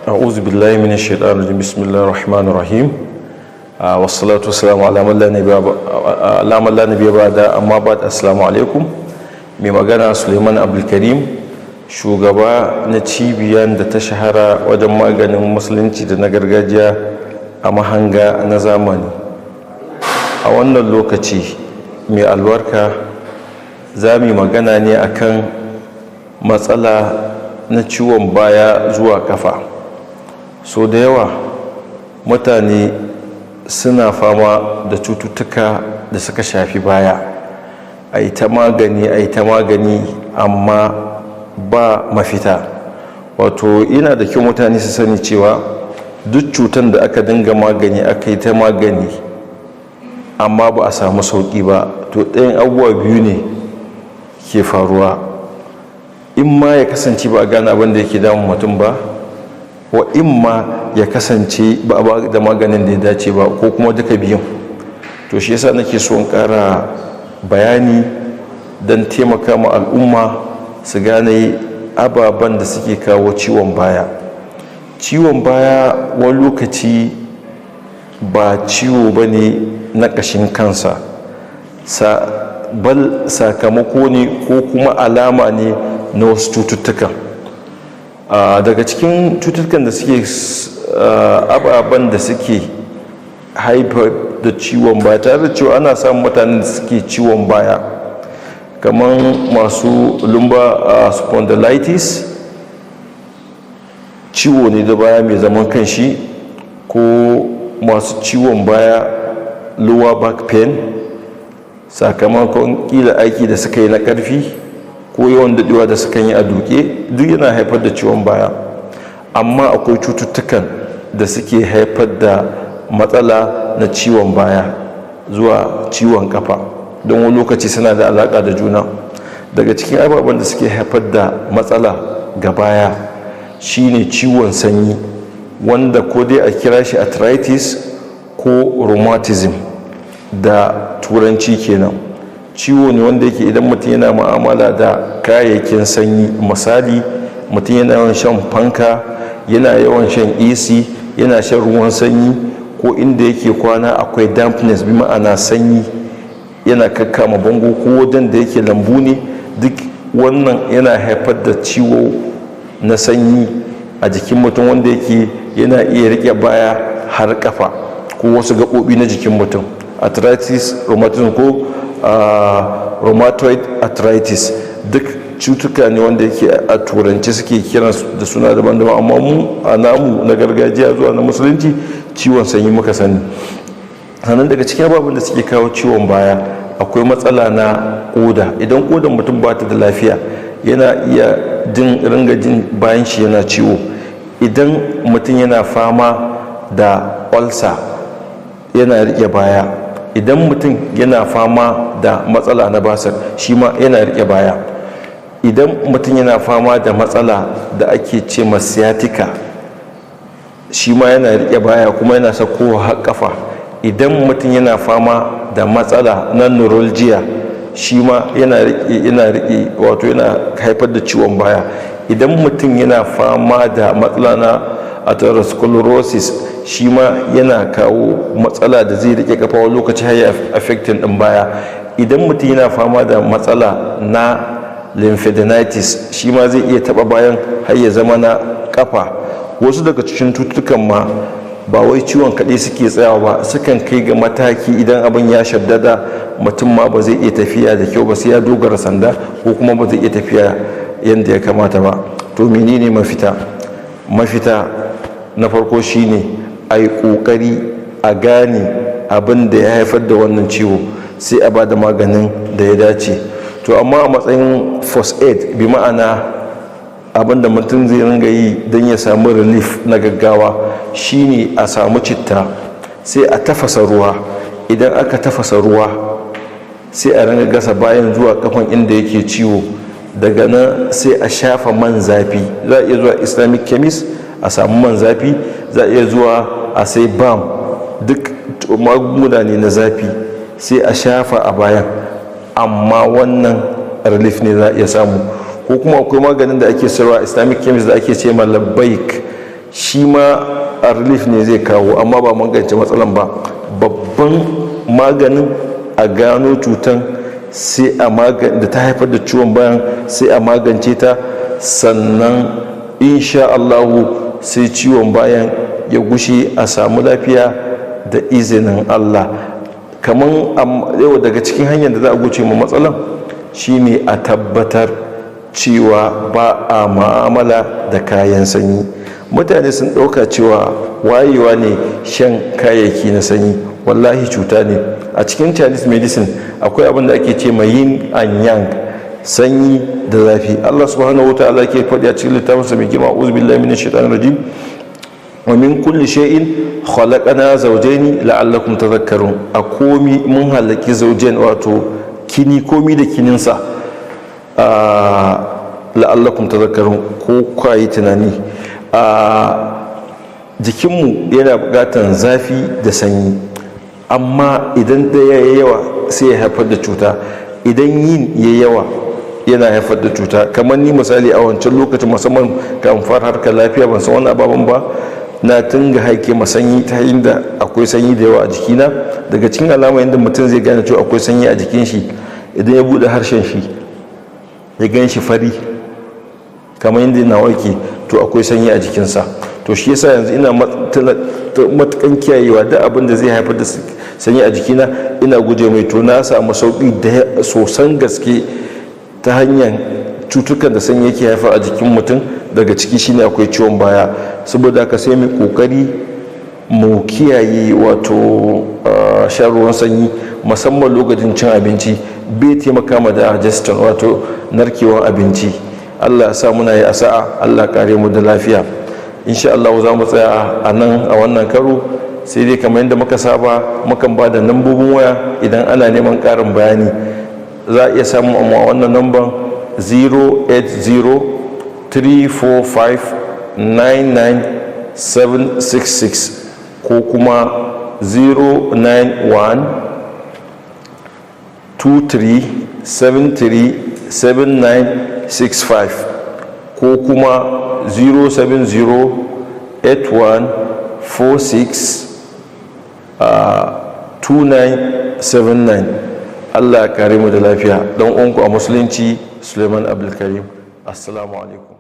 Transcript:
A'udhu billahi minash shaitanir rajim. Bismillahir rahmanir rahim. Wassalatu wassalamu ala man la nabiyya ba'da, amma ba'd. Assalamu alaikum. Mai magana Suleiman Abdulkarim, shugaba na cibiyar da ta shahara wajen maganin musulunci da na gargajiya a mahanga na zamani. A wannan lokaci mai albarka za mu yi magana ne akan matsala na ciwon baya zuwa kafa. So da yawa mutane suna fama da cututtuka da suka shafi baya, a yi ta magani, a yi ta magani, amma ba mafita. Wato yana da kyau mutane su sani cewa duk cutan da aka dinga magani, aka yi ta magani, amma ba a samu sauƙi ba, to ɗayan abubuwa biyu ne ke faruwa: in ma ya kasance ba a gane abin da yake damun mutum ba, wa in ma ya kasance ba a ba da maganin da ya dace ba, ko kuma duka biyun. To shi yasa nake so in ƙara bayani don taimaka ma al'umma su gane ababen da suke kawo ciwon baya. Ciwon baya wani lokaci ba ciwo ba ne na ƙashin kansa, bal sakamako ne ko kuma alama ne na wasu cututtukan. Daga cikin cututtukan da suke, ababen da suke haifar da ciwon baya, tare da cewa ana samun mutanen da suke ciwon baya kamar masu lumbar spondylitis, ciwo ne da baya mai zaman kanshi, ko masu ciwon baya, lower back pain, sakamakon kila aiki da suka yi na karfi ko yawan daɗewa da suka yi a duke, duk yana haifar da ciwon baya. Amma akwai cututtukan da suke haifar da matsala na ciwon baya zuwa ciwon kafa, don wani lokaci suna da alaƙa da juna. Daga cikin ababen da suke haifar da matsala ga baya shine ciwon sanyi, wanda ko dai a kira shi arthritis ko rheumatism da Turanci kenan. Ciwo ne wanda yake idan mutum yana mu'amala da kayayyakin sanyi, misali mutum yana yawan shan fanka, yana yawan shan AC, yana shan ruwan sanyi, ko inda yake kwana akwai dampness, bi ma'ana sanyi yana kakkama bango, ko wajen da yake lambu ne, duk wannan yana haifar da ciwo na sanyi a jikin mutum, wanda yake yana iya rike baya har kafa ko wasu gaɓoɓi na jikin mutum. Arthritis, rheumatism ko rheumatoid arthritis, duk cutuka ne wanda yake a Turanci suke kiran da suna daban-daban, amma mu a namu na gargajiya zuwa na Musulunci, ciwon sanyi muka sani. Sannan daga cikin ababen da suke kawo ciwon baya akwai matsala na koda. Idan kodan mutum ba ta da lafiya, yana iya jin, ringa jin bayan shi yana ciwo. Idan mutum yana fama da ulcer, yana rike baya. Idan mutum yana fama da matsala na basir, shi ma yana rike baya. Idan mutum yana fama da matsala da ake ce sciatica, shi ma yana rike baya kuma yana sakowa har kafa. Idan mutum yana fama da matsala na neuralgia, shi ma yana rike, wato yana haifar da ciwon baya. Idan mutum yana fama da matsala na atherosclerosis, shi ma yana kawo matsala da zai rike kafa, wani lokaci har ya affecting din baya. Idan mutum yana fama da matsala na lymphadenitis, shi ma zai iya taba bayan har ya zama na kafa. Wasu daga cikin cututtukan ma ba wai ciwon kaɗai suke tsayawa ba, sukan kai ga mataki idan abin ya shaddada, mutum ma ba zai iya tafiya da kyau ba, sai ya dogara sanda, ko kuma ba zai iya tafiya yadda ya kamata ba. To menene mafita? Mafita na farko shine a yi ƙoƙari a gane abin da ya haifar da wannan ciwo, sai a ba da maganin da ya dace. To amma a matsayin first aid, bi ma'ana abin da mutum zai ringa yi don ya samu relief na gaggawa, shine a samu citta, sai a tafasa ruwa. Idan aka tafasa ruwa, sai a ringa gasa bayan zuwa kafan inda yake ciwo. Daga nan sai a shafa man zafi. Za a iya zuwa Islamic chemist a samu man zafi, za a iya zuwa a sai balm, duk magunguna ne na zafi, sai a shafa a bayan. Amma wannan relief ne za a iya samu. Ko kuma akwai maganin da ake sayarwa Islamic chemist da ake ce ma Labbaik. Shi ma a relief ne zai kawo, amma ba magance matsalan ba. Babban maganin, a gano cutan sai a da ta haifar da ciwon bayan, sai a magance ta. Sannan insha Allahu sai ciwon bayan ya gushe, a samu lafiya da izinin Allah. Kamar yau, daga cikin hanyar da za a guje ma matsalan shine a tabbatar cewa ba a ma'amala da kayan sanyi. Mutane sun ɗauka cewa wayewa ne shan kayayyaki na sanyi. Wallahi cuta ne. A cikin Chinese medicine akwai abin da ake ce mai yin and yang, sanyi da zafi. Allah subhanahu wa ta'ala ke faɗi a cikin littafinsa mai girma: "A'udhu billahi minash shaitanir rajim. Wa min kulli shay'in khalaqna zawjayn la'allakum tadhakkarun." A komi mun halaki zawjayn, wato kini, komi da kininsa, la'allakum tadhakkarun, ko kwayi tunani. A jikinmu yana buƙatar zafi da sanyi, amma idan ɗaya ya yawa sai ya haifar da cuta. Idan yin ya yawa yana haifar da cuta. Kamar ni misali, a wancan lokacin, musamman kan fara harkar lafiya, ban san wani ababen ba, na tunga haike ma sanyi ta inda akwai sanyi da yawa a jikina. Daga cikin alama yadda mutum zai gane cewa akwai sanyi a jikin shi, idan ya bude harshen shi ya gan shi fari kamar yadda na warke, to akwai sanyi a jikinsa. To shi yasa yanzu ina matukan kiyayewa da abin da zai haifar da sanyi a jikina, ina guje mai. To na samu sauki da sosan gaske ta hanyar cutukan da sanyi yake haifar a jikin mutum. Daga ciki shine akwai ciwon baya. Saboda haka sai mu kokari mu kiyaye, wato shan ruwan sanyi, musamman lokacin cin abinci, bai taimaka ma digestion, wato narkewar abinci. Allah ya sa muna yi a sa'a, Allah kare mu da lafiya. Insha Allah za mu tsaya a nan a wannan karo, sai dai kamar yadda muka saba, mukan ba da lambobin waya. Idan ana neman ƙarin bayani, za a iya samun mu a wannan namban: 080 345 99766, ko kuma 091 23 73 7965, ko kuma 070 81 46 2979. Allah ya kare mu da lafiya. Don uwanku a musulunci, Suleiman Abdulkarim. Assalamu alaikum.